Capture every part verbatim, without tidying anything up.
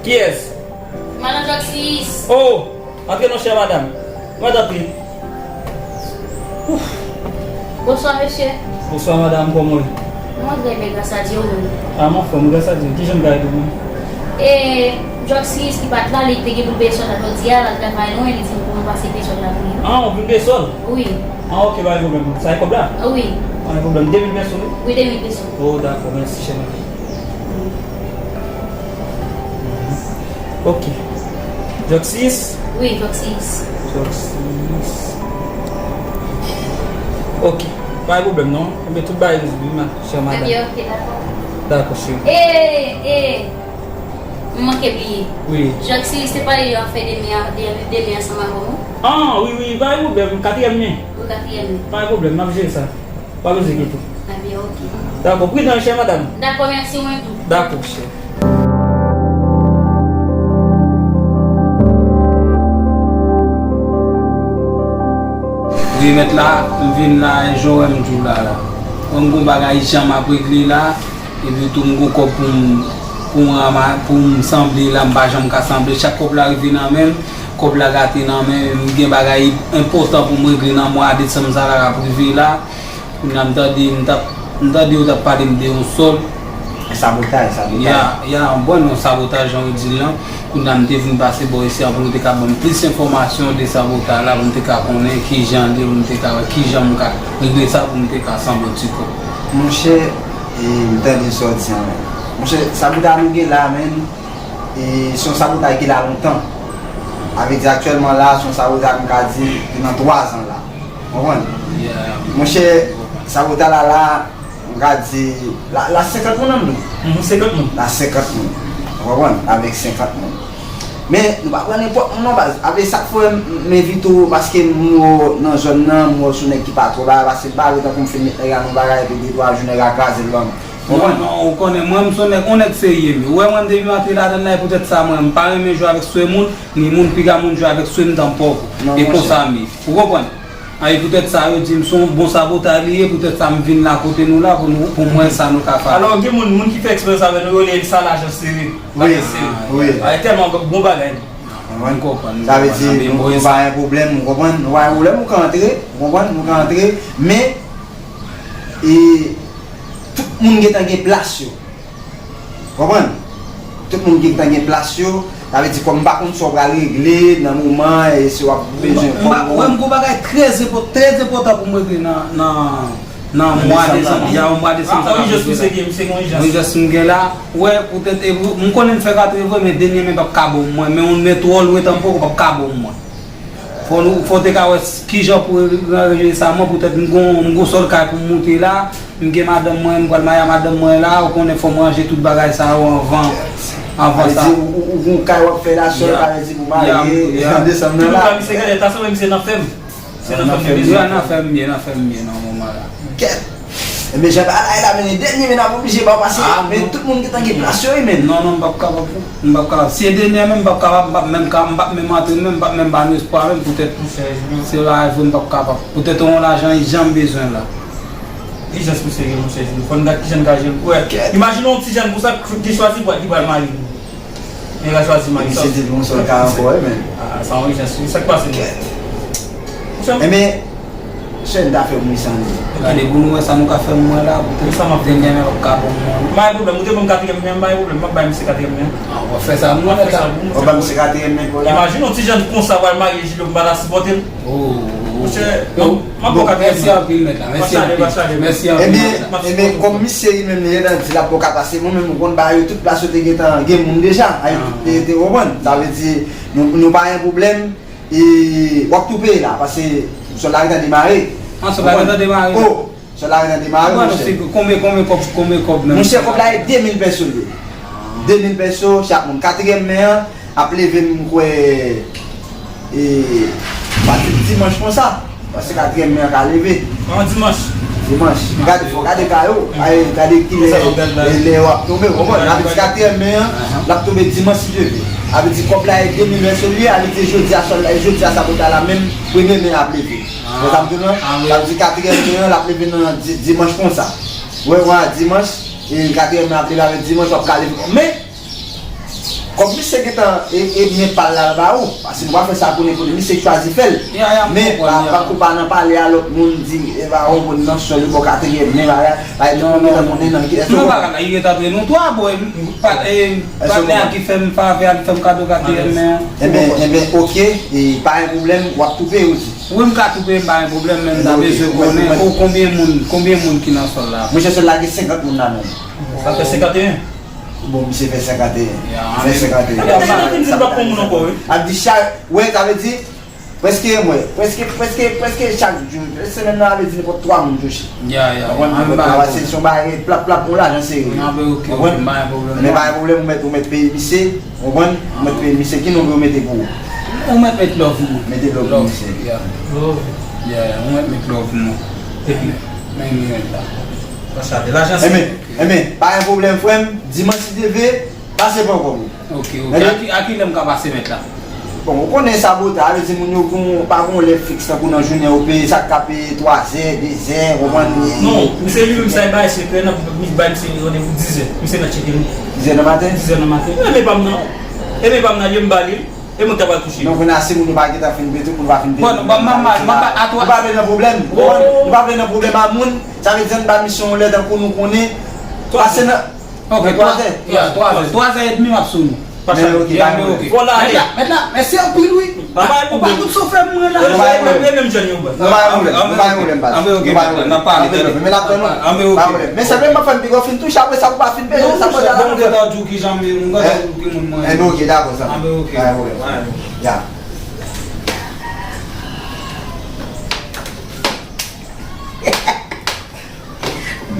Kiyès? Madan Jòksis. Oh, antre non, chè madanm. Mwen tanpri. Ouf. Bonswa, mesye. Bonswa, madanm, kòman w ye? Mwen trè byen, gras a Dye, ou menm? A, m anfòm, gras a Dye. Kijan m ka ede w, menm? E, Jòksis ki pa t la, li te gen pou l peye sòl la jodi a, l al travay lwen, li di m pou mwen pase peye sòl la pou li. A, ou vin peye sòl? Wi. A, ok, pa gen pwoblèm. Sa e kòb la? Wi. Pa gen pwoblèm. De mil pèso, wi? Wi, de mil pèso. Oh, dakò, mèsi, chè madanm. Ok. Jòksis? Wi, Jòksis. Jòksis. Ok. Pa gen pwoblèm, non. Enben, tout bagay rezoud, wi, ma chère madame. Enben, ok, dakò. Dakò, cheri. E, e, m manke bliye. Wi. Jòksis te pale de afè demen an, de, demen ansanm avè w, non? Ah, wi, wi, pa gen pwoblèm. Katriyèm men. Wi, katriyèm men. Pa gen pwoblèm, m ap jere sa. Pa bezwen enkyete w. Ebyen, ok. Dakò, pridan, chè madanm. Dakò, mèsi, mwen tou. Dakò, chè. Wi, mèt la, m vin la, e jan w wè m di w la, la. Mwen, m gon bagay ijan m ap regle la, epi tou m gon kòb pou m, pou m rama-, pou m sanble la, m pa janm ka sanble. Chak kòb la rive nan men m, kòb la rate nan men m, m gen bagay enpòtan pou m regle nan mwa desanm sa la k ap rive la. Kounye a m tande, m t ap, m tande yo t ap pale m de yon sòl. Sabotaj, sabotaj. Ya, ya, bon, yon sabotaj, jan yo di l lan. Kounye a m te vin pase bò isi a pou nou te ka ban m plis enfòmasyon de sabotaj la, pou m te ka konnen kijan l ye, pou m te ka wè kijan m ka regle sa, pou m te ka sanble yon ti kòb. Monchè, e, m tande sa w di an, men. Monchè, sabotaj nou gen la, men, e, se yon sabotaj ki la lontan. Sa vle di aktyèlman la, se yon sabotaj m ka di, li nan twa zan la. Konprann? Yeah. Monchè, sabotaj la la, m ka di, la, la senkant moun anndan. Mhm, senkant moun. La senkant moun. Ou konprann? Avèk senkant moun. Men, nou pa pran nenpòt moun non, baz. Avèk sa k fè m, m envite w, paske m wè w nan zòn nan, m wè w se yon nèg ki pa twò bagay, paske m pa vle tankou m fin met nèg la nan bagay, epi de twa jou nèg la kraze l ban m. Non, konprann? Non, ou konnen, mwen, m se yon nèg, yon nèg serye, men. Ou wè mwen, m depi m antre ladann la, e poutèt sa, mwen, m pa renmen jwe avèk swe moun, ni moun piga moun jwe avèk swe m tanpòko. Non, e monchè. Konsa m ye. Ou konprann? A, e poutèt sa, yo di m se yon bon sabotaj li ye, poutèt sa, m vin la kote nou la pou nou, pou m wè sa nou ka fè. Alò, gen moun, moun ki fè eksperyans avè nou, yo rele sa lajan sere. Wi, lajan sere. Wi. A, e tèlman bon bagay. Mwen konprann, sa vle di, nou, nou pa gen pwoblèm, ou konprann? Nou pa gen pwoblèm, ou ka antre, ou konprann? Nou ka antre, men, e, tout moun gentan gen plas yo. Konprann? Tout moun gentan gen plas yo. Sa vle di, kòm m pa konn sa w pral regle nan moman, e si w ap bezwen kòb. Mwen, m gon bagay trè enpò-, trè enpòtan pou m regle nan, nan, nan mwa desanm, ya, mwa desanm sa k ap vini la. Yon ijans misye gen, misye gen yon ijans. Yon ijans m gen la, wè, poutèt, e, m konnen m fè katrevre, men dènye men p ap ka bon mwen, men yon men twò lwe tanpòko p ap ka bon mwen. Fò nou, fò w te ka wè s-, kijan pou ranje sa, mwen, poutèt m gon, m gon sòl kay pou m moute la, m gen madanm mwen, m pral marye a madanm mwen la, ou konnen fò m ranje tout bagay sa yo anvan, anvan sa. Sa vle di, ou, ou, ou gon kay w ap fè la, sòl, sa vle di pou marye, an desanm nan la. Misye gade, ta sanble misye nan fèm. Se nan fèm li bezwen. Nan fèm m ye, nan fèm m ye nan moman la. Kèt! Ebyen, jan bagay la mennen dènye men n ap oblije ba w pase, men tout moun gentan gen plas yo, wi, men. Non, non, m p ap kapab, m p ap kapab. Si e dènye men, m p ap kapab, m p ap menm ka, m p ap menm antre menm, m p ap menm ba nou espwa menm, poutèt se la, m p ap kapab. Poutèt yon lajan ijan m bezwen la. Ijans misye gen, monchè, fò n gad kijan n ka jere l. Wè, imajine yon ti jèn konsa ki chwazi pral, ki pral marye. Men l a chwazi Microsoft. Misye di pou yon sèl ka ankò, wi, men. Ah, sa yon ijans, wi. Sa k pase, men? Monchè, men, sèl ta fè mwen san li. Gade pou nou wè sa nou ka fè mwen la, pou te sa m ap vin gen men p ap ka bon mwen. Pa gen pwoblèm, ou te ban m katriyèm men, pa gen pwoblèm, m ap bay misye katriyèm men. Ah, w ap fè sa, nou w ap fè sa. W ap bay misye katriyèm men pou la. Imajine yon ti jèn konsa pral marye, Jilo, m pa ta sipòte l. Oh, monchè, m ap, m ap bon, katriyèm men. Mèsi anpil, mèt la. Mèsi anpil. Mèsi anpil, mèt la. Ebyen, ebyen, kòm misye li menm li gentan di l ap bon ka pase, mwen menm, ou konn bagay yo, tout plas yo te gentan gen moun deja. Ay, te, te konprann. Sa vle di, nou, nou pa gen pwoblèm. E, w ap tou peye la, paske sòl la gentan demare. Ah, sòl la gentan demare. Oh, sòl la gentan demare, monchè. Konbyen, konbyen kòb, konbyen kòb menm? Monchè, kòb la e de mil pèso l ye. De mil pèso chak moun. Katriyèm men an, ap leve, m kwè, e, pati dimanch konsa. Paske katriyèm men an ka leve. An dimanch. Dimanch. Gade, fò gade kay ou. Ay, gade kilè, lè, lè w ap tonbe. Ou konprann? Sa vle di katriyèm men an, l ap tonbe dimanch si Dye vle. Sa vle di kòb la e de mil pèso l ye, sa vle di jodi a sòl la, jodi a sabotaj la menm, premye men ap leve. Wè sa m di w lan? Sa vle di katriyèm men an, l ap leve nan di-, dimanch konsa. Wè, wè, dimanch, e katriyèm men ap leve avèk dimanch, w ap ka leve. Men, Kòm misye gentan e, e men pa l la ba ou, paske nou pa fè sa pou nenpòt, misye chwazi fè l. Men pa, pa kou pa nan pale a lòt moun di, e ba ou moun nan sòl li bò katriyèm men bagay, bagay tout moun gentan konnen nan ki. Non, bagay la, li ret antre nou twa, bon, e, pa, e, patnè a ki fè m favè a, li fè m kado katriyèm men an. Enben, enben, oke, e, pa gen pwoblèm, w ap toupe ou di. Wi, m ka toupe, m pa gen pwoblèm, men m ta bezwen konnen, o, konbyen moun, konbyen moun ki nan sòl la? Monchè, sòl la gen senkant moun ladan l. Sa fè senkanteyen. Bon, misye fè senkanteyen. Fè senkanteyen. Ap di chak, wè, sa vle di, prèske, mwen, prèske, prèske, prèske chak jou, semèn nan, sa vle di nenpòt twa moun touche. Ya, ya. Konprann? Nenpòt twa, se yon bagay, plap, plap, yon lajan sere. Konprann? Men pa gen pwoblèm, ou mèt, ou mèt peye misye, konprann? Ou mèt peye misye, ki non ou mete pou ou? Ou mèt met love nou. Mete love pou misye. Ya. Ya, ou mèt met love nou. Epi, men li mèt la. Konsa, de lajan se. Enben, pa gen pwoblèm, frè m. Dimanch si Dye vle, pase pran kòb ou. Ok, ok. A ki, a ki lè m ka pase mèt la? Bon, ou konnen sa bota, vle di moun yo gon, pa gon lè fiks tankou nan jounen yo peye, sa k ka peye twazè, dezè, ou konprann? Non, misye li menm sa, li bay sekrè, n ap bay misye randevou dizè. Misye nan tcheke nou. Dizè nan maten? Dizè nan maten. E men pa m nan. E men pa m nan, ye m ba li. E moun ta pral touche. Non, kounye a, si moun yo pa gentan fin peye, tout moun pa fin peye. Bon, bon, m, m, m, m, atò. Nou pa vle nan pwoblèm. Ou konprann? Nou pa vle nan pwoblèm a moun. Sa vle di, ann ba misye yon lè tankou nou konnen. Pase nan. Ok, twazè. Ya, twazè. Twazè edmi, m ap sou nou. Men, ok, pa gen pwoblèm. Mèt la, mèt la, mèsi anpil, wi. Pa gen pwoblèm. Ou pa tout sofè mwen la. Nou pa gen pwoblèm. Nou pa gen pwoblèm, baz. Nou pa gen pwoblèm. N ap pale talè. Men n ap tann nou. Pa gen pwoblèm. Men sèlman m ap fè m pi gwo fin touche, apre sa, ou pa fin peye, sa pa grave. Bon, m gentan di w kijan m ye, m gentan di w ki moun mwen ye. Enben, ok, dakò, sa. Anben, ok. Pa gen pwoblèm. Ya.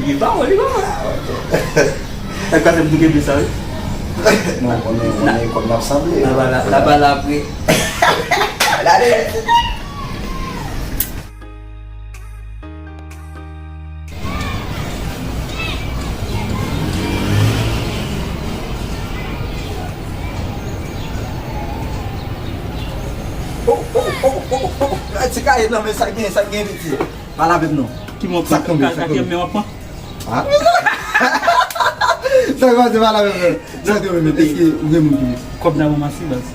Li pa bon, li pa bon. Sa k pase m tou kenbe sa, wi. Non, konnen, konnen kòm n ap sanble. Laba la, laba la apre. Gade. Oh, oh, oh, oh, oh. Ti kaye nan men sa gen, sa gen piti. Pale avè m non. Ki mwen pran? Sa k tonbe, sa k tonbe. Katriyèm men w ap pran? Ah. Sa k pase, pale avè m non. Sa k tonbe, men èske ou gen moun ki vle? Kòb nan ranmase, baz.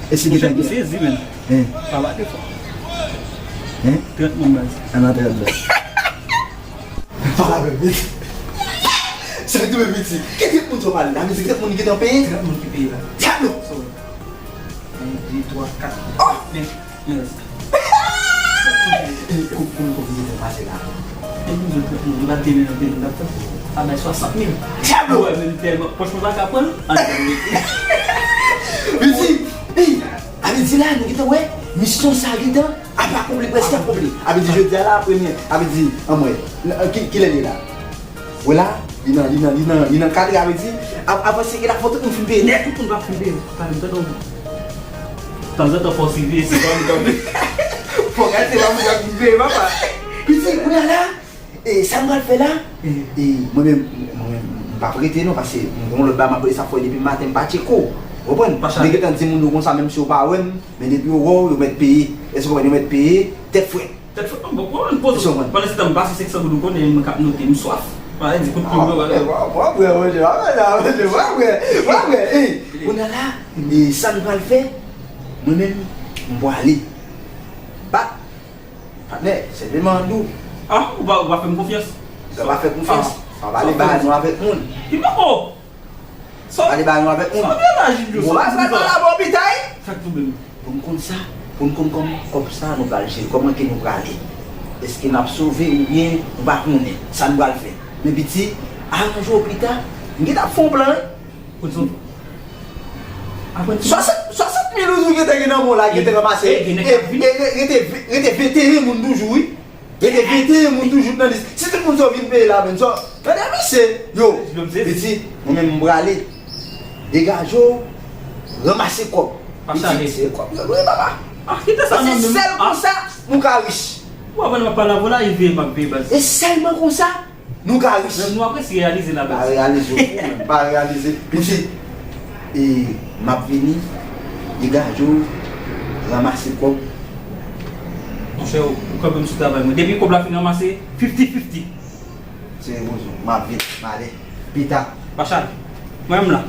Èske gen tan ki sezi, men. Hein? Pa ba de fwa. Hein? Trant moun, baz. An nan trant moun. Pale avè m, piti. Sa k tonbe, piti. Ki trant moun sa w pale la? Sa vle di trant moun ki gentan peye? Trant moun ki peye la. Dyablo! Yon, de, twa, kat. Oh! Men, men rès la. E, kou, kou, kou, kou, kou, pase la. E, nou, nou, nou, nou, nou, nou, nou, nou, nou, sa bay swasant mil. Dyablo! Wè, men tèlman, pòch mwen pa ka pran l. An, piti, ey, sa vle di la, nou gentan wè, misyon sa gentan ap akonpli, prèske akonpli. Sa vle di, jodi a la, premye, sa vle di, anmwey, ki, kilè l ye la? Wè la, li nan, li nan, li nan, li nan kadre, sa vle di, ap, avanse, gen la fò tout moun fin peye nèt. Tout moun pa fin peye, pa menm tankou. Tanzantan fò w siveye, se pa menm tankou. Fò w gade, se pa moun k ap fin peye, papa. Piti, kounye a la, e sa m pral fè la, e mwen menm, mwen menm, m p ap rete non, paske m gon lòt bagay m ap rele sa fò depi maten, m pa tcheke w. Ou konprann? M gentan di moun yo konsa, menm si yo pa wè m, men depi yo wè w, yo mèt peye. Èske w konprann? Yo mèt peye, tèt frèt. Tèt frèt, bon, bon, m poze w. Pandan se tan m pase senk san goud, ou konnen mwen k ap note, m swaf. Pa di kout plim nan, wala. W ap wè, w ap wè, w ap wè, w ap wè, ey, kounye a la, e sa n pral fè, mwen menm, m pwale. Bat. Patnè, senpleman, Andou. Ah, ou pa, ou pa fè m konfyans. Ou pa fè konfyans. Ah. Pa pale bagay nou avèk moun. Ki poko? Sa w, ale ba nou avèk moun. Sa w gen la, Jibyo? Bon, sa w di la? Sa k tonbe m? Pou n konn sa, pou n konn kòman kòb sa nou pral jere, kòman ke nou prale. Èske n ap sove oubyen nou pa konnen sa nou pral fè? Men piti, aranje w pita, m gentan ap fè yon plan, wi. Pou n sove. Apre n swasant, swasant mil ou gentan gen nan men w la, gentan ranmase. E, e, e, rete, rete venteyen moun toujou, wi. Rete venteyen moun toujou nan lis. Si tout moun sa yo vin peye la menm sa, gade mesye, yo, piti, mwen menm m prale. Degaje w, ranmase kòb. Piti, se kòb yo lwe, papa. Ah, kite sa nan men m. Se sèl konsa nou ka rich. Ou pa wè m ap pale avè w la, e veye m ap veye baz. E sèlman konsa nou ka rich. Men nou ap resi reyalize la baz. Pa reyalize w, ou menm, pa reyalize. Piti, e m ap vini, degaje w, ranmase kòb. Monchè, ou kanpe m sou travay mwen. Depi kòb la fin ranmase, fifty fifty. Se repoze w, m ap vini, m ale. Pita. Pachal, mwen menm la.